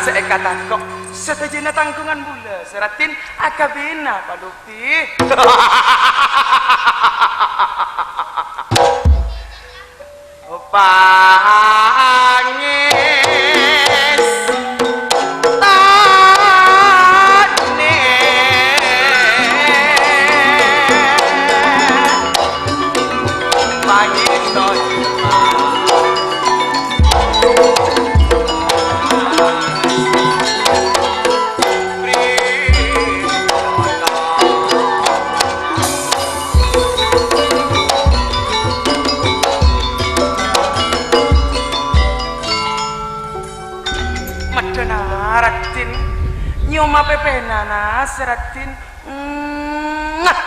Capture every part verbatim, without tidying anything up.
sè èkatako', sadhâjâna tangghungan bulâ, Sè Raddhin, akabina palupè. Pangès tanè. Pangès tanè. Maddhâna, Raddhin. Nyoma pèpèna, Sè Raddhin. Mwah.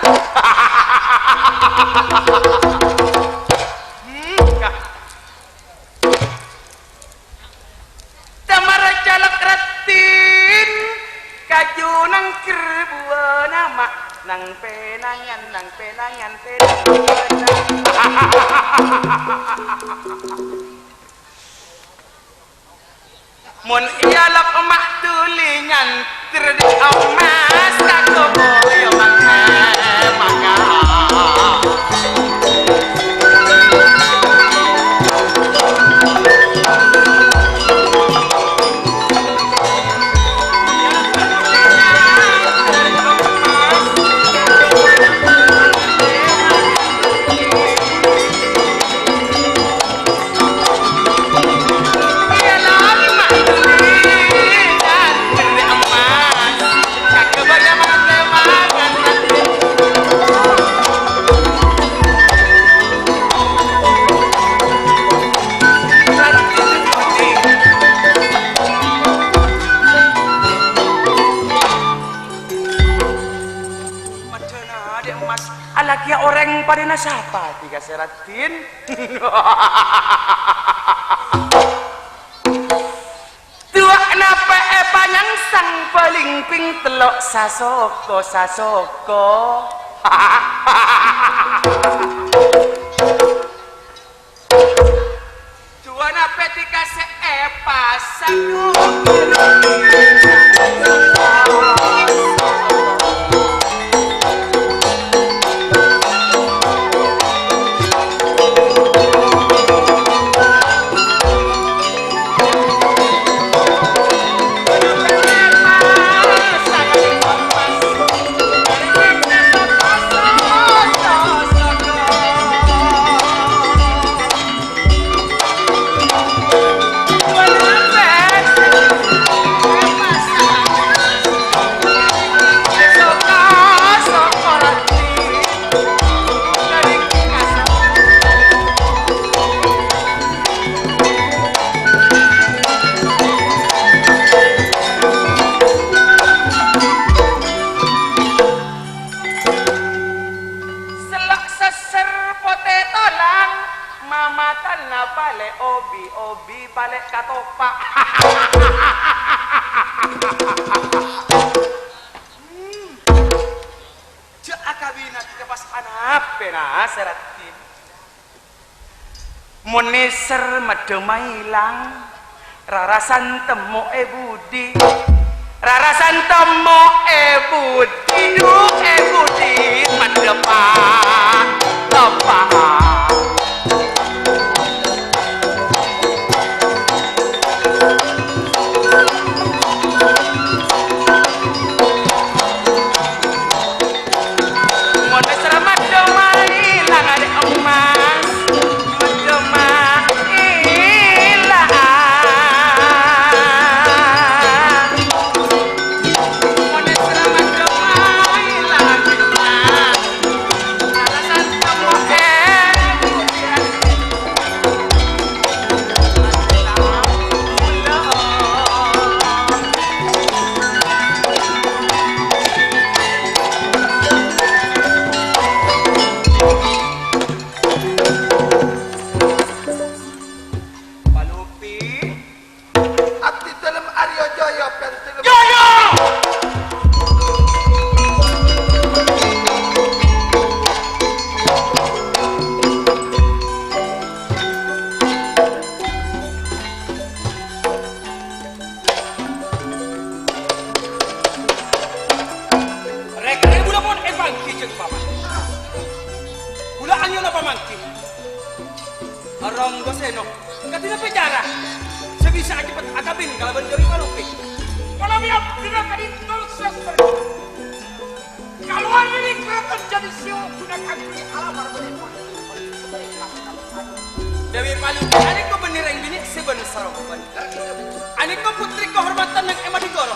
Hmm, ka. Damara calèk Raddhin, kaju nangker buwâna ma', nang pènangan, nang pènangan, pènangan. Mon iyâ lok ma' dhuli nyanter di emas, ka komo yo mangkè mangga. Maddhâna, Dhi' Emmas, alakèya orèng padâna sapa, Dhi' Ka Sè Raddhin? Duwâ'na pè'è panyangsang, bâlingping tello' sasoko, sasoko. Duwâ'na pèdhi kasè èpasang. Sello' sèsèr potè tolang, mamatana palè' obi-obi palè' katopa'. Hmm. Jhâ' akabina ghita' pas anapèna, Sè Raddhin. Mon nèser maddhâ maèlang, rarasan temmo è budi. Rarasan temmo è budi, dhu è budi, maddhâ pa-, teppa'. Mon sèra maddhâ maèlang, Dhi' Emmas, maddhâ maèlang. Mon sèra maddhâ Pamangghi. Ronggo Seno, kadhi napa cara sè bisa acepet akabin kalabân Dewi Palupi? Manabi abdhina ka'dinto sastra. Kalowar dhâri keraton Jatisewa ghuna kaangghuy alamar bhâdhân. Dewi Palupi anèka bânnè rèng binè' sè bân sarombân. Anèka potri kahormadhân neng è Madhikara.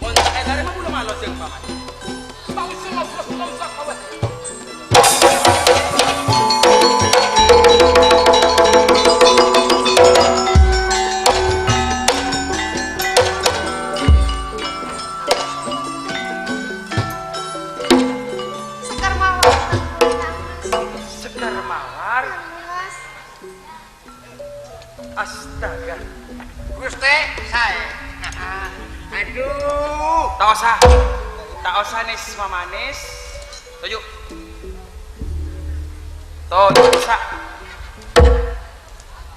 Mon ta' ètarèma bulâ malojâng, Paman. Sekar mawar. Sekar mawar. Astaga. Gusti, saè. Aduh. Ta' osa. Ta' osa, Nis, mamanis. Toju'. Toju', sa'.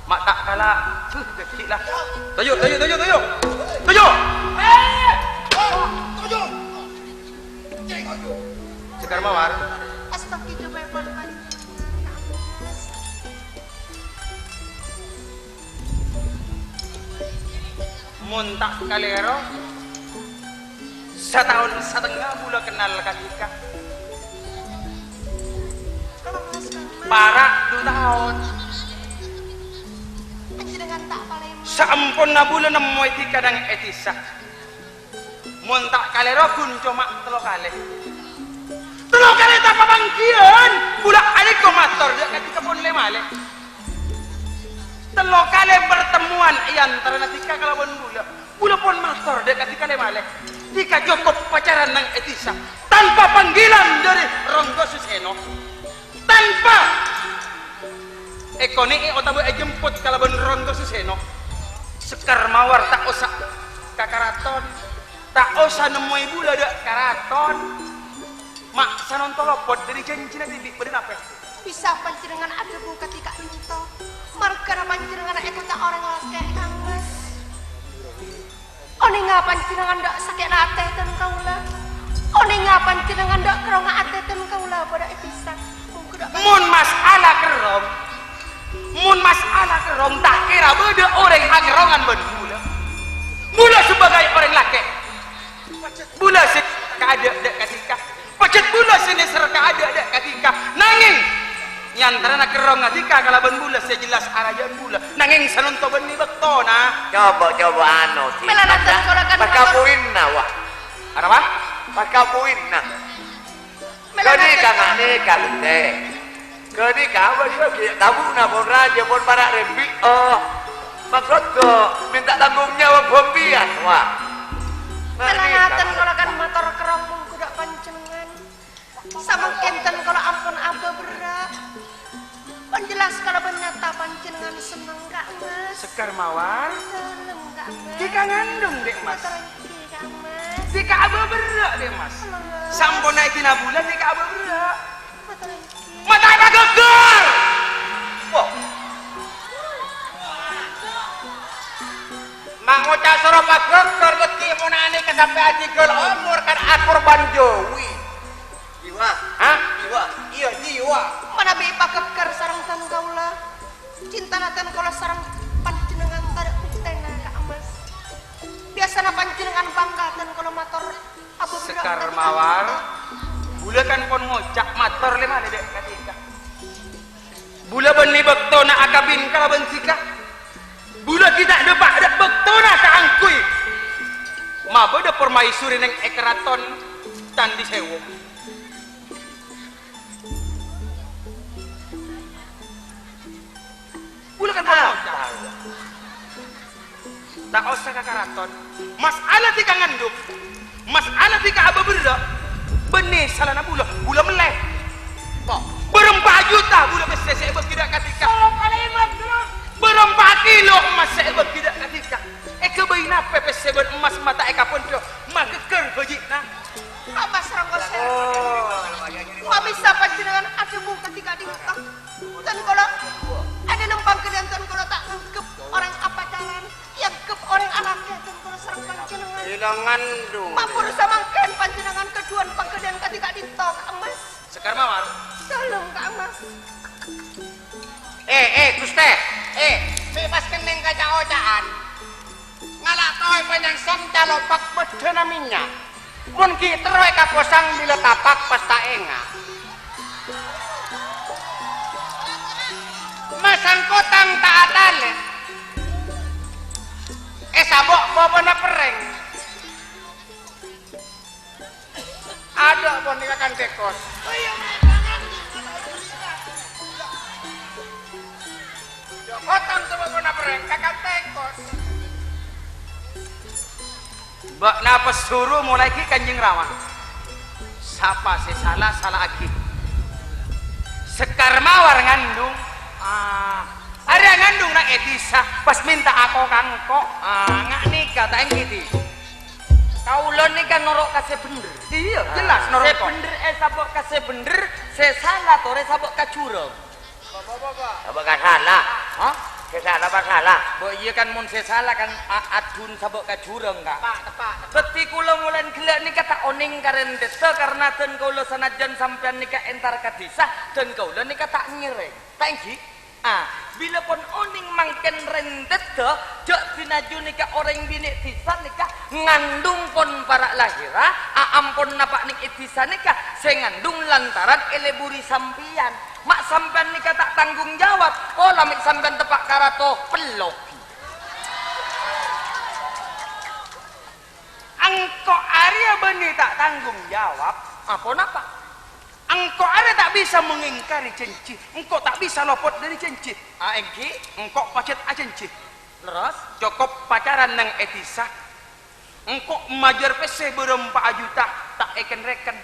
Ma' ta' kala. Huh, ghi' la. Toju', toju', toju', toju'. Toju'. Sekar mawar. Astaga, coba, Pak. Mon ta' kalèro, sataon satengnga bulâ kennal ka dhika. Para' du taon. Saamponna bulâ nemmoè dhika neng è dhisa. Mon ta' kalèro, ghun coma tello kalè. Tello kalè ta' papangghiyân, bulâ alèko mator dâ' ka dhika pon lè-malè. Tello kalè pertemuan è antarana dhika kalabân bulâ. Bulâ pon mator dâ' ka dhika lè-malè. Dhika cokop pacaran neng è dhisa, tanpa panggilan dâri Ronggo Suseno. Tanpa èkonè'è otabâ èjemput kalabân Ronggo Suseno, Sekar Mawar ta' osa ka karaton, ta' osa nemmoè bulâ dâ' karaton. Ma' sanonto lopot dâri jhânjhina dhibi' bâdâ napè? Bisa panjhennengngan adhâbu ka dhika ka'dinto, marghâna panjhennengngan èkoca' orèng lakè', Kang Mas. Onènga panjhennengngan dâ' sakè'na atè dhân kaulâ. Onènga panjhennengngan dâ' kerrongnga atè dhân kaulâ bâdâ è dhisa. Mon mas'ala kerrong, mon mas'ala kerrong, ta' kèra bâdâ orèng akerrongan bân bulâ. Bulâ sabâgâi orèng lakè', bulâ sè kaadâ' dâ' ka dhika. Pajhât bulâ sè nèser kaadâ' dâ' ka dhika, nangèng è antarana kerrongnga dhika kalabân bulâ sè jelas arajâ'ân bulâ, nangèng sanonto bânnè bâktona. Coba, coba, anu, Ki. Mèla nantang kolakan pakabuinna, wa. Arapa? Pakabuinna. Mèla nantang. Ghânèka, nga' nèka, Gusti. Ghânèka, wa, ghi' tabuna pon rajâ, pon para' rembi', oh. Maksodda, mènta tanggung jawab bhâmbiyan, wa. Mèla nantang kolakan mator kerrong mongghu dâ' panjhennengngan. Samangkèn dhân kaulâ ampon abâ' berrâ'. Pon jelas kalabân nyata panjhennengngan senneng, Ka' Mas. Sekar Mawar. Senneng, Ka' Mas. Dhika ngandung, Dhi' Mas. Mator èngghi, Ka' Mas. Dhika abâ' berrâ', Dhi' Mas. Leres. Samponna èdina bulâ dhika abâ' berrâ'. Mator èngghi. Ma' ta' èpagâggâr! Wah. Ma' ngoca' soro pagâggâr, Gusti, mon anèka sampè' ajhâghâl omor kan akorban jâwi. Jiwa. Hah? Jiwa. Iyâ, jiwa. Manabi pagâggâr sareng dhân kaulâ. Cintana dhân kaulâ sareng panjhennengngan tadâ' buktèna, Ka' Mas. Biyasana panjhennengngan bhângka dhân kaulâ mator abâ' berrâ' Sekar Mawar, bulâ kan pon ngoca' mator lè-malè dâ' ka dhika. Bulâ bânnè bâktona akabin kalabân dhika. Bulâ ghi' ta' dâpa' dâ' bâktona kaangghuy mabâdâ permaisuri neng è karaton Candi Sewu. Bulâ kan pon ngoca'. Ta' osa ka karaton. Mas'ala dhika ngandung, mas'ala dhika abâ' berrâ', bânnè salana bulâ, bulâ mellè. Bârâmpa juta bulâ pèssè sè èbâghi dâ' ka dhika. Bârâmpa kilo emmas sè èbâghi dâ' ka dhika. Èghâbây napè pèssè bân emmas ma' ta' èkapondhâ, magheghâr bhâji'na. Apa sareng konsèr? Oh. Ma' bisa panjhennengngan adhâbu ka dhika ka'dinto. Dhân kaulâ, è dhâlem pangghâliyân dhân kaulâ ta' angghep orèng apacaran, èangghep orèng alakè dhân kaulâ sareng panjhennengngan. Bilang ngandung. Mapur samangkèn panjhennengngan kaduwân pangghâliyân kadhi ka'dinto, Ka' Emmas. Karmawar. Tolong, Kang Mas. Eh, eh, Guste. Eh, me' pas kenneng ka ca'-oca'an. Ngala' toy panjang santa lopak beddhana minnya'. Mon gi' terro ekaposang bilâ tapak pas ta' enga'. Masang kotang ta' atale. Esabo' bobona perreng. Adâ' pon nèka kan tèkos. Jokotang sabâbâna perrèng ka kan tèkos. Bâ'na pasoro molaè ghi' Kanjeng Rama. Sapa sè sala, sala'aghi. Sekar mawar ngandung. Ah, arèya ngandung nang è dhisa, pas mènta ako ka engko'. Ah, nga' nèka ta' ènggi, Di. Kaulâ nèka noro' ka sè bhendher. Iyâ, jelas noro' sè engko'. Bhendher, eh, sabo' ka sè bhendher, sè sala torè sabo' ka jurâng. Sabo' ka sala. Hah? Sè sala apa sala? Bo iyâ kan mon sè sala kan a-, adun sabo' ka jurâng, Ka'. Teppa', teppa', teppa'. Dhâddhi kaulâ molaè ghellâ' nèka ta' onèng ka rèndhâddhâ karna dân kaulâ sanajjân sampèyan nèka entar ka dhisa, dân kaulâ nèka ta' ngèrèng. Ta' ènggi? Ah, bilâ pon onèng mangkèn rèndhâddhâ, jhâ' dinaju nèka orèng binè' dhisa nèka ngandung pon para' lahèra, a-, ampon napa' nèng è dhisa nèka sè ngandung lantaran èleburi sampèyan. Ma' sampèyan nèka ta' tanggung jawab, pola mè' sampèyan teppa' ka rato pello. Engko' arèya bânnè ta' tanggung jawab. Aponapa? Engko' arèya ta' bisa mengingkari janji. Engko' ta' bisa lopot dhâri janji. A, ènggi? Engko' pajhât ajhânjhi. Lerres? Cokop pacaran neng è dhisa. Engko' majâr pèssè bârâmpa'a juta, ta' èken-rèken.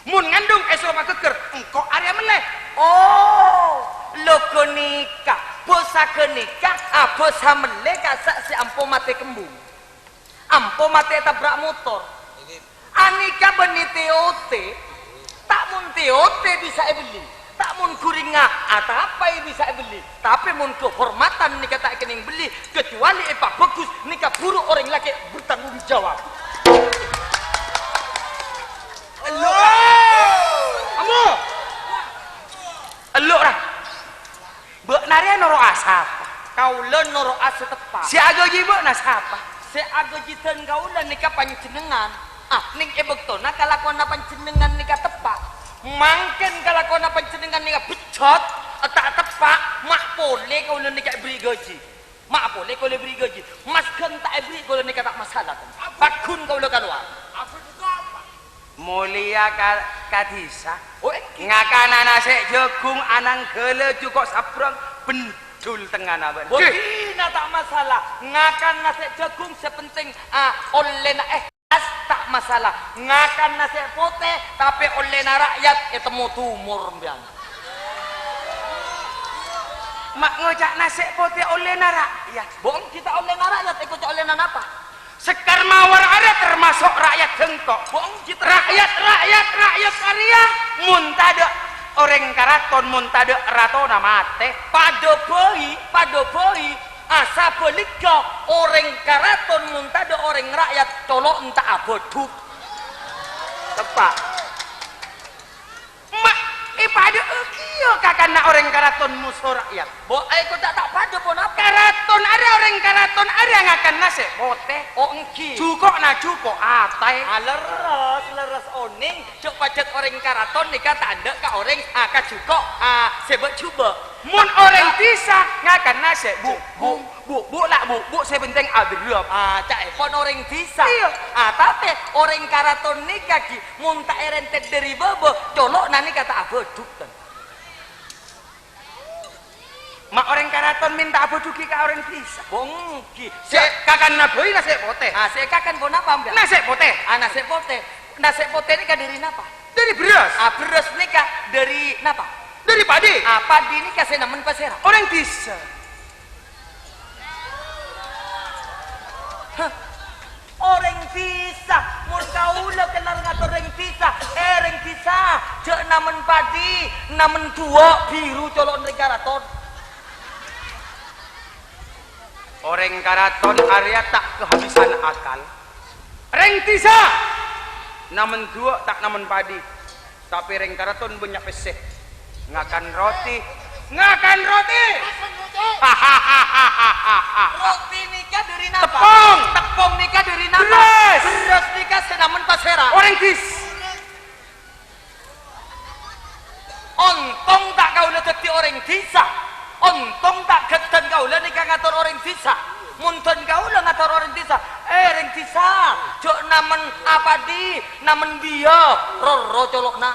Mon ngandung èsoro maghâghâr, engko' arèya mellè. Oh, lho ghânèka. Bhâsa ghânèka, a, bhâsa mellè kassa' sè ampo matè kembung. Ampo matè ètabrak motor. Anèka bânnè T O T. Ta' mon T O T bisa èbelli. Ta' mon ghuringnga atapaè bisa èbelli. Tapè mon kahormadhân nèka ta' èkennèng belli, kecuali èpabhâghus nèka buru orèng lakè' bertanggung jawab. Ello', ra. Ambo. Ello', ra. Bâ'na rèya noro'a sapa? Kaulâ noro'a sè teppa'. Sè aghâji bâ'na sapa? Sè aghâji dân kaulâ nèka panjhennengngan. Ah, nèng è bâktona kalakowanna panjhennengngan nèka teppa'. Mangkèn kalakowanna panjhennengngan nèka bejjhot, ta' teppa', ma' polè kaulâ nèka èberri' ghâji. Ma' polè kaulâ èberri' ghâji. Masghân ta' èberri' kaulâ nèka ta' masalah. Pagghun kaulâ kalowar. Molèya ka, ka dhisa. Oh, ènggi. Ngakana nasè' jhâghung ananggâlâ jhuko' sabrâng, bendhul tengngana bân. Bhudina ta' masalah. Ngakan nasè' jhâghung sè penting, ah, ollèna, eh, ta' masalah. Ngakan nasè' potè, tapè ollèna ra'yat ètemmo tumor, sampèyan. Ma' ngoca' nasè' potè ollèna ra'yat. Bhung, ghi' ta' ollèna ra'yat, èkoca' ollèna napa? Sekar mawar arèya termaso' ra'yat sèngko'. Bhung, ghi' ta' ra'yat, ra'yat, ra'yat arèya mon tadâ' orèng karaton, mon tadâ' ratona matè. Padâ bhâi, padâ bhâi. Ah, sabhâligghâ, orèng karaton mon tadâ' orèng ra'yat, colo' enta' abhâdhuk. Teppa'. Ma' èpadâ'â kèya kakanna orèng karaton moso ra'yat. Bo, èkoca' ta' padâ ponapa? Karaton arèya, orèng karaton arèya ngakan nasè' potè. Oh, ènggi. Jhuko'na jhuko' ataè. Ah, lerres, lerres onèng. Jhâ' pajhât orèng karaton nèka ta' endâ' ka orèng, ah, ka jhuko', ah, sè bâ'-jhubâ'. Mon orèng dhisa ngakan nasè' bu'-bu', bu'-bu' la bu'-bu' sè penting aderrep. Ah, ca'èpon orèng dhisa. Iyâ. Ah, tapè orèng karaton nèka ghi' mon ta' èrèntèt dhâri bâbâ, colo'na nèka ta' abhâdhuk, tan. Ma' orèng karaton mènta abhâdhughi ka orèng dhisa. Bhung, ghi. Sè kakanna bhâi nasè' potè. Ah, sè kakan ponapa, Mbak? Nasè' potè. Ah, nasè' potè. Nasè' potè nèka dhâri napa? Dhâri bherrâs. Ah, bherrâs nèka dhâri napa? Dhâri padhi. Ah, padhi nèka sè nemmen pasèra? Orèng dhisa. Hah. Orèng dhisa, mon kaulâ kennal ngator orèng dhisa, eh, orèng dhisa, jhâ' nemmen padhi, nemmen duwâ' biru colo'na orèng karaton. Orèng karaton arèya ta' kahabisan akal. Orèng dhisa, nemmen duwâ' ta' nemmen padhi. Tapè rèng Karaton bânnya' pèssè. Ngakan roti. Ngakan roti. Roti nèka dhâri napa? Teppong. Teppong nèka dhâri napa? Beras. Beras nèka sè namen pasèra? Orèng dhis. Ontong ta' kaulâ dhâddhi orèng dhisa. Ontong ta' ghâddhân kaulâ nèka ngator orèng dhisa. Mon dhân kaulâ ngator orèng dhisa, eh, rèng dhisa, jhâ' namen apadi, namen biya, roro colo'na.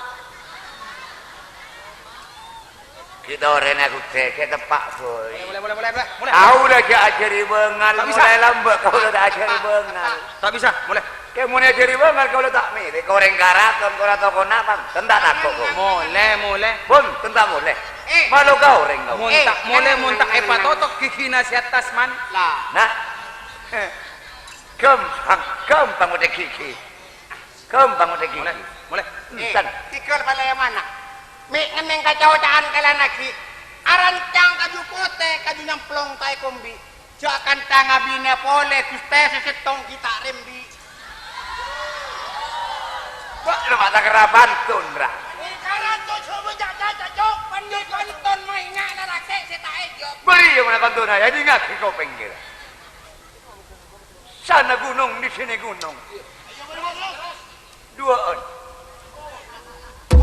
Ghi' torèna ghuddhâ, ghi' teppa', boy. Molè, molè, molè, molè, molè. Kaulâ jhâ' ajhâri bângal, Ta' bisa. Molè lambâ' kaulâ ta' ajhâri bângal. Ta' bisa, molè. Kè mon ajhâri bângal kaulâ ta' mèrè, ka orèng Karaton, ka orèng tokona, pon, ten ta' tako', boy. Molè, molè. Pon, ten ta' molè. Eh. Malo ka orèng, kaulâ. Mon ta' molè, mon ta' èpatotok ghigina sè attas, man. Lah. Nah. Ghâmpang, ghâmpang oḍek ghighi. Ghâmpang oḍek ghighi. Molè, molè. Enten. Eh, tikel palèmana. Mè' ngennèng kacaoca'an kalana ghi'. Arancang kaju potè, kaju nyamplong taè kombi. Jhâ' kantha ngabinè polè, ghustè sè sèttong ghi' ta' rembi. Wah, lu mata keraban tun, ra. Karato coba jajak, jajak. Pandi pantun mainga lalakè sè ta' èjok. Bâri' ya mana pantun, ya, dingaghi kopèng kèra. Sana gunung, di sini gunung. Duwâ'ân.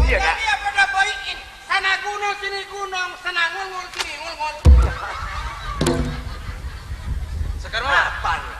Iyâ, Kak. Iyâ, padâ bâi'in. Sana gunung, sini gunung, sana ngol-ngol, sini ngol-ngol. Sekar, Mak. Apa nih?